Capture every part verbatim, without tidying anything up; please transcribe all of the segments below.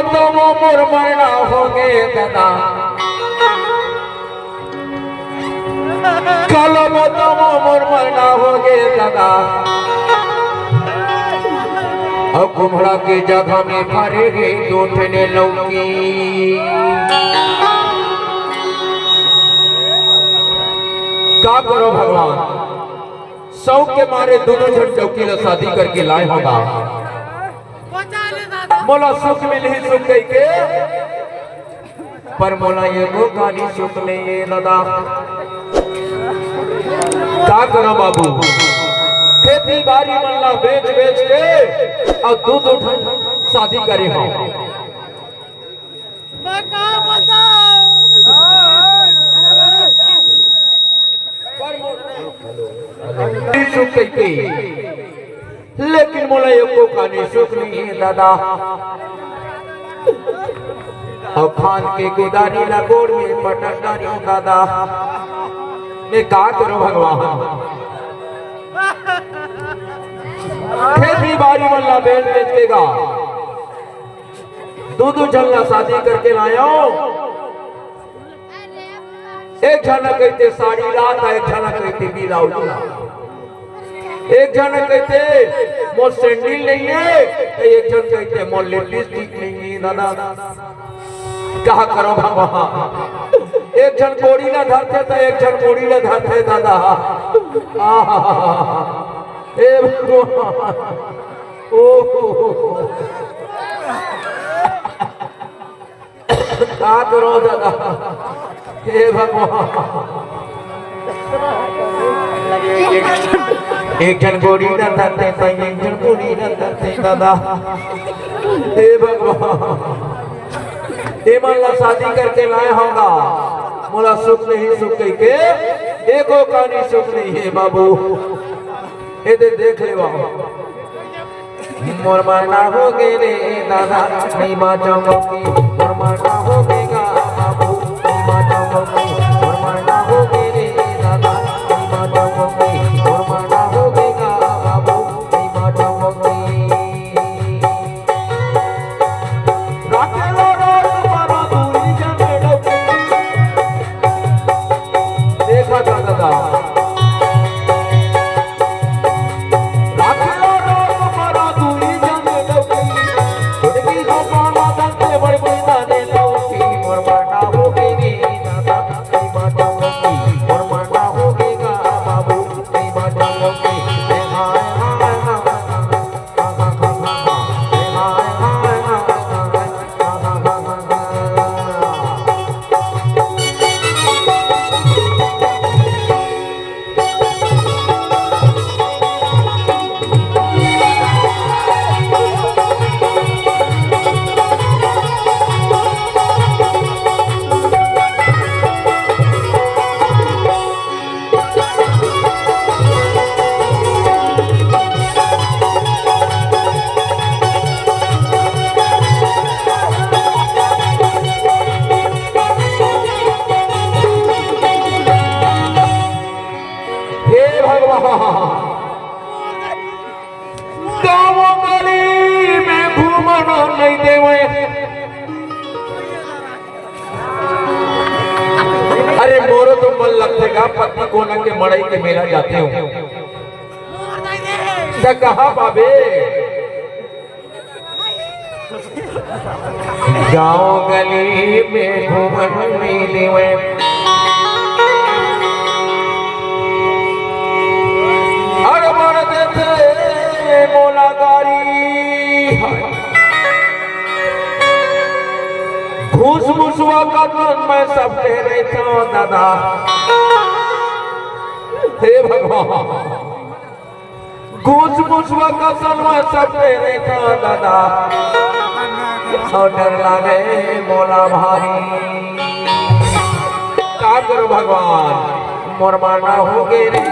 तो वो मोर मरना होगे दादा, कल वो तो वो मोर मरना होगे दादा। अउ कुम्हड़ा के जगह में फरे हे दू ठने लौकी। का करो भगवान, शौक के मारे दूनों झन लौकी ला शादी करके लाए हों गा। मोला सुख मिलही सुख कहिके, पर मोला एको कानी सुख नइ हे दादा। का करंव बाबू, खेती बारी मन ला बेच बेच के अउ दू दू ठन शादी करे हों। सुख कहिके, लेकिन मोला एको कानी सुख नइ हे दादा। अउ खान के कुदारी ला गोड़ में पटक डारी दादा। मैं का करों भगवान, खेती बारी मन ला बेच बेच के गा दू दू झन ला शादी करके लायों। एक झन कहिथे साड़ी ला, त एक झन कहिथे ब्लाउज ला। एक झन कहिथे मोर सैंडल नइ हे, त एक झन कहिथे मोर लिपस्टिक नइ हे दादा। का करों भगवान, एक झन कोड़ी ला धरथे त एक झन मुड़ी ला धरथे दादा। आहा, ए भगवान, ओहो। का करों दादा, हे भगवान। एक झन कोड़ी ला धरथे, त एक झन मुड़ी ला धरथे दादा। हे भगवान, एमन ला शादी करके लाए हों गा, मोला सुख नइ हे सुख कहिके, एको कानी सुख नइ हे बाबू। ए दे देख लेवा। मोर मरना होगे रे दादा, नइ बाँचों लौकी। मोर मरना होगे गा बाबू, नइ बाँचों लौकी। मोर मरना होगे रे दादा, नइ बाँचों लौकी। मोर मरना होगे गा बाबू, नइ बाँचों लौकी। राखेलो रोड पर दूरी जन डौकी। देखा था दादा। राखेलो रोड पर दूरी जन डौकी। छुटकी को पाला दंते बड़ कोई दाने लौकी। मोर मरना होगे रे दादा, नइ बाँचों लौकी। मोर मरना होगे गा बाबू, नइ बाँचों लौकी। हाय, हाय, हाय, हाय। हे भगवान, गाँव गली में घूमना नइ देवय। अरे मोरो तो मन लगथे गा, पति कोना के मड़ई के मेला जातेंव। त कहाँ पाबे? गाँव गली में घूमन नइ देवय। अरे मार देथे मोला गारी। घूस मुसवा का कन मैं सब कह रहे था दादा। हे भगवान, घूस मुसवा का कन मैं सब कह रहे था दादा। अउ डर लागे मोला भारी। का करों भगवान, मोर मरना होगे रे।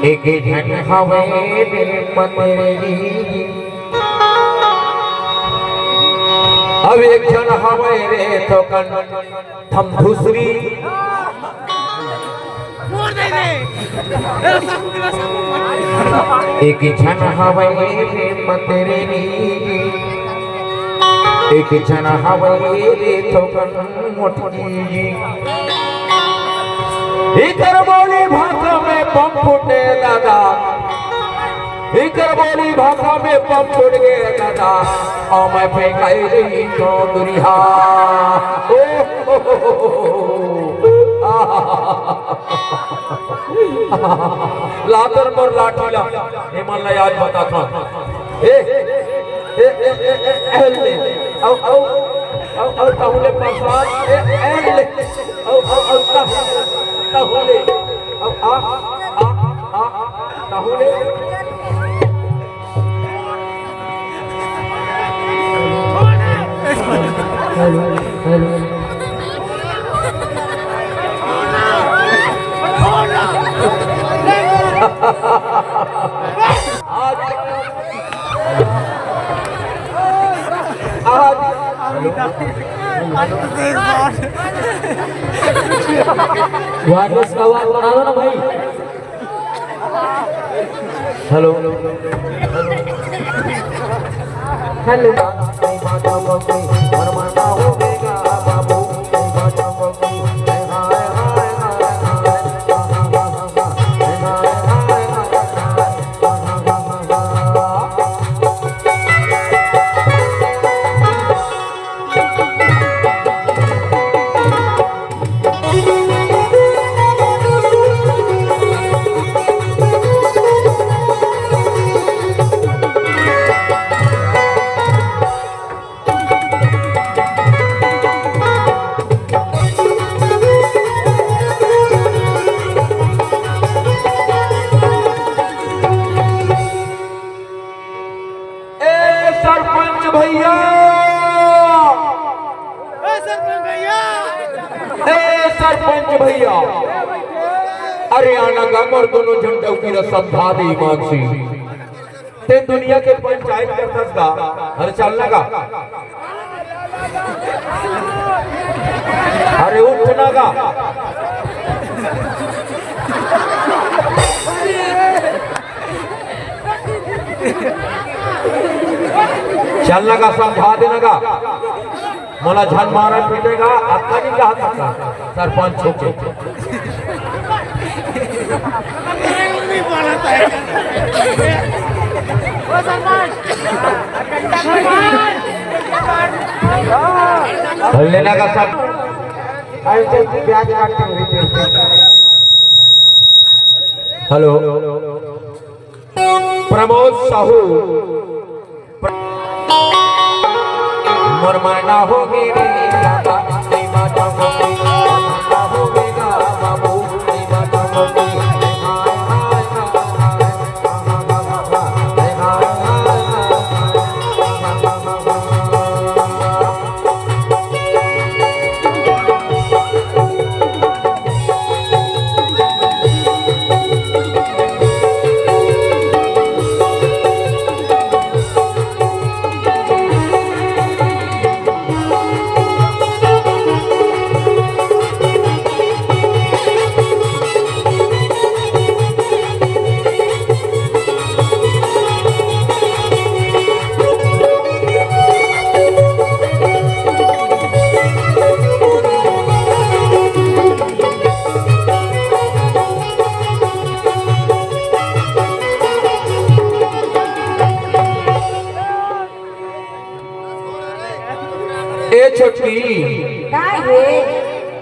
एक झन हवय रे पतरी, अब एक झन हवय रे थोकन थमथुसरी। एक झन हवय रे पतरी, एक झन हवय रे थोकन मोटकी। इकर बोली भाखा में बम फूटे दादा, इकर बोली भाखा में बम फूट गे दादा, अउ मैं फेंकाई रही चौधरी हा। ओ हो हो हो हो। आहा। ला तोर मोर लाठी ला, एमन ला आज बताथन। ए, ए, ए, ए, ए, ए, ले। अउ, अउ, अउ, अउ, तहूँ ले प्रसाद, ए, ए, ले। अउ, अउ, अउ, तहूँ, तहूँ ले। अउ, आ, आ, आ, तहूँ ले। आज, आज, वायरस का आवाज बढ़ा दो ना भाई। Hello, hello. ए सरपंच भैया, ए सरपंच भैया, ए सरपंच भैया, अरे आना गा मोर दोनों झन डौकी ला समझा दे ईमान से। ते दुनिया के पंचायत करथस गा, अरे चल ना गा। अरे उठ ना गा। चल ना गा, समझा दे ना गा। मोला झन मारा पीटे गा, अतका नहीं कहा था सरपंच होके। लेना का सब। अरे चल, प्याज काटते हैं, रितेश। हेलो, प्रमोद साहू। मोर मना हो गे रे दादा, नहीं बाटा हो गे, मना हो गे गा बाबू, नहीं बाटा हो गे। ए छोटकी। का हे?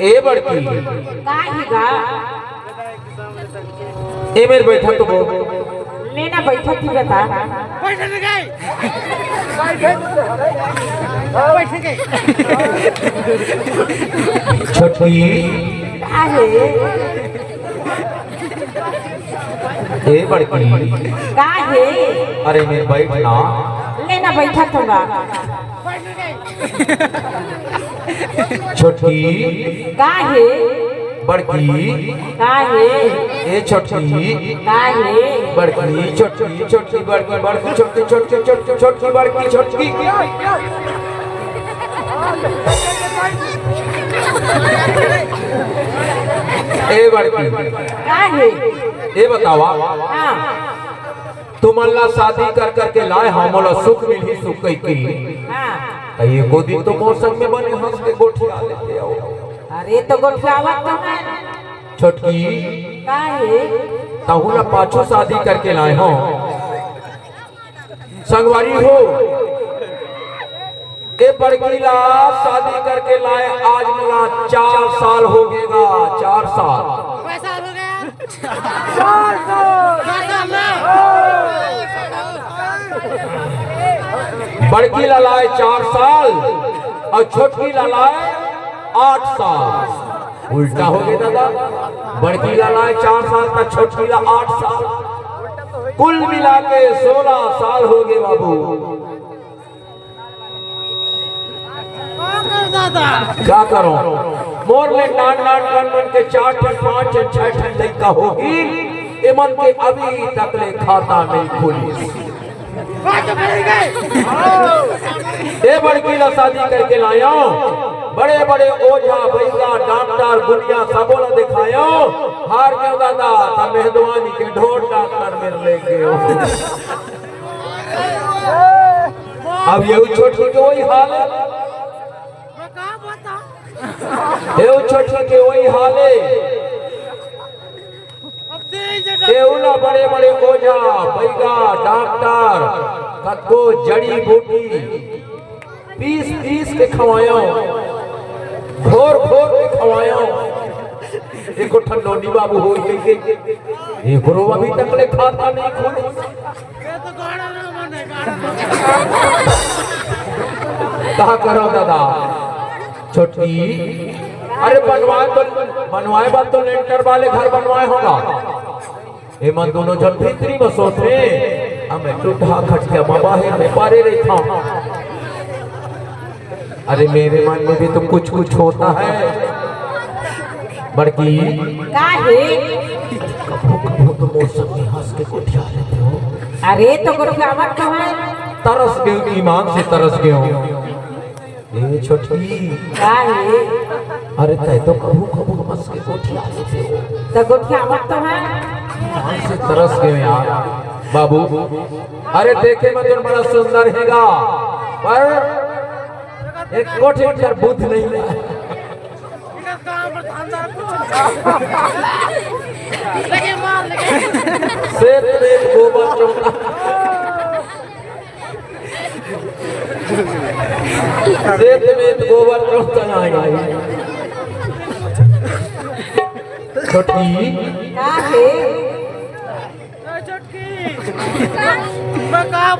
ए बड़की। का हे गा? ए मेर बैठा तो वो। लेना बैठा थी बता। बैठ के। बैठ के। छोटकी। का हे? ए बड़की। का हे? अरे मेर बैठ ना। लेना बैठा तो गा। छोटकी। का हे? बड़की। का हे? ए छोटकी। का हे? बड़की, छोटकी, छोटकी, बड़की, बड़की, छोटकी, छोटकी, छोटकी, छोटकी, बड़की, छोटकी। ए बड़की। का हे? ए बतावा। हाँ। तुमन ला शादी कर करके लाय हंव, मोला सुख मिलही सुख कहिके। हाँ। त एको दिन तो मोर संग में बने हंस के गोठिया लेते हो। अरे तो गोठियावत तो हंव। छोटकी। का हे? तहूं ला पाछू शादी करके लाय हंव। संगवारी हो, ए बड़की ला शादी करके लाय आज मोला चार साल हो गे गा, चार साल। पैसा हो गया। बड़की ला लाय चार साल अउ छोटकी ला लाय आठ साल। उल्टा हो गे दादा, बड़की ला लाय चार साल त छोटकी ला आठ साल, कुल मिला के सोलह साल हो गे बाबू। का करों? मोर ले नान नान कन मन के चार ठन, पांच ठन, छह ठन लइका होही, एमन के अभी तक ले खाता नहीं खुलिस। ए बड़की ला शादी करके लाय हंव, बड़े बड़े ओझा, बइगा, डॉक्टर, गुनिया सबो ला देखाय हंव, हार गेंव दादा, त मेहदवानी के ढोर डॉक्टर मेर ले गेंव। अब एहू छोटकी के वही हाल हे। एहू छोटकी के वही हाल हे। एहू ला बड़े बड़े ओझा, बइगा, डॉक्टर, कतको जड़ी बूटी पीस पीस के खवाय हंव, घोर घोर के खवाय हंव। एको ठन नोनी बाबू होही कहिके, एकरो अभी तक ले खाता नहीं खुलिस। का करों दादा? छोटकी, अरे बनवाय तो, बनवाय बर तो लेंटर वाले घर बनवाय हंव गा। एमन दूनों झन भीतरी म सोथे, अउ मैं टुटहा खटिया म बाहिर में परे रहिथंव। अरे मेरे मन में भी तो कुछ कुछ होता है। बड़की। का हे? कभू कभू तो मोर संग में हंस के गोठिया लेते हो। अरे तो गोठियावत तो हंव। तरस गेंव, ईमान से तरस गेंव। ए छोटकी। का हे? अरे तैं तो कभू कभू हंस के गोठिया लेते हो। त गोठियावत तो हंव। ईमान से तरस गेंव यार। बाबू, अरे देखे में तो बड़ा सुंदर हे गा, पर एको ठन बुद्धि नहीं हे। सेत में गोबर चोंटा। सेत में गोबर चोंटा आय। छोटकी। का हे?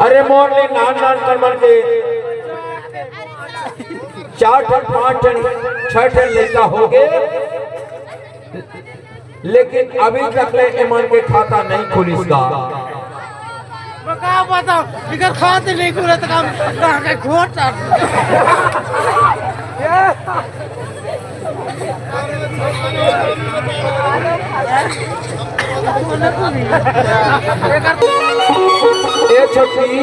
अरे मोर ले नान नान कन मन के चार ठन, पांच ठन, छह ठन लइका हो गे, लेकिन अभी तक ले एमन के खाता नहीं खुलिस गा। का बताओ, इकर खाते नहीं खुले तो काम कहाँ के घोट। ए छोटकी,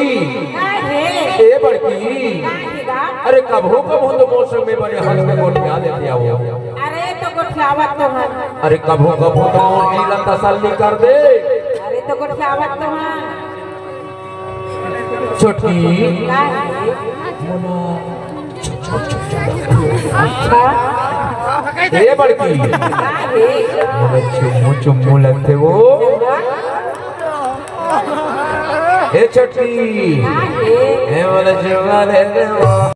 का हे? ए बड़की, का हे गा? अरे कभू कभू तो मोर संग में बने हंस के गोठिया लेते हो। अरे तो गोठियावत तो हंव। अरे कभू कभू तो मोर जी ला तसल्ली कर दे। अरे तो गोठियावत तो हंव। छोटकी। का हे? अच्छा। ए बड़की। का हे? मोला चुम्मू चुम्मू लगथे वो। ए छोटकी। का हे? ए मोला चुम्मा दे दे वो।